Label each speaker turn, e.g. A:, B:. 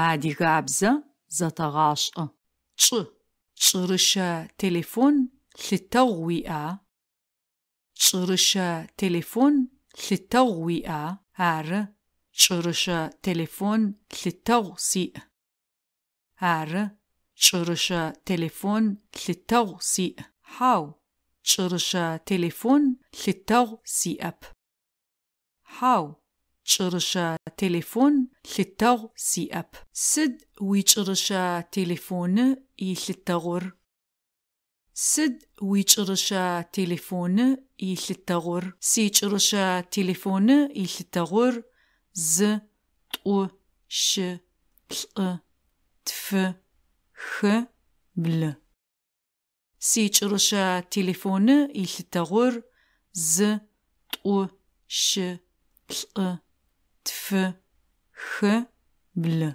A: Адыгабзэ зэтэгъашӏэ. Чӏы. Кӏырыщэ телефон лъытэгъу уиӏа? Кӏырыщэ телефон лъытэгъу уиӏа? Ары, кӏырыщэ телефон лъытэгъу сиӏ. Ары, кӏырыщэ телефон лъытэгъу сиӏ. Хьау, кӏырыщэ телефон лъытэгъу сиӏэп. Хьау, кӏырыщэ телефон лъытэгъу сиӏэп. Сыд уикӏырыщэ телефоны илъытэгъур? Сыд уикӏырыщэ телефоны илъытэгъур? Сикӏырыщэ телефоны илъытэгъур зы, тӏу, щы, плӏы, тфы, хы, блы. Сикӏырыщэ телефоны илъытэгъур зы, тӏу, щы, плӏы, тфы, хы, блы.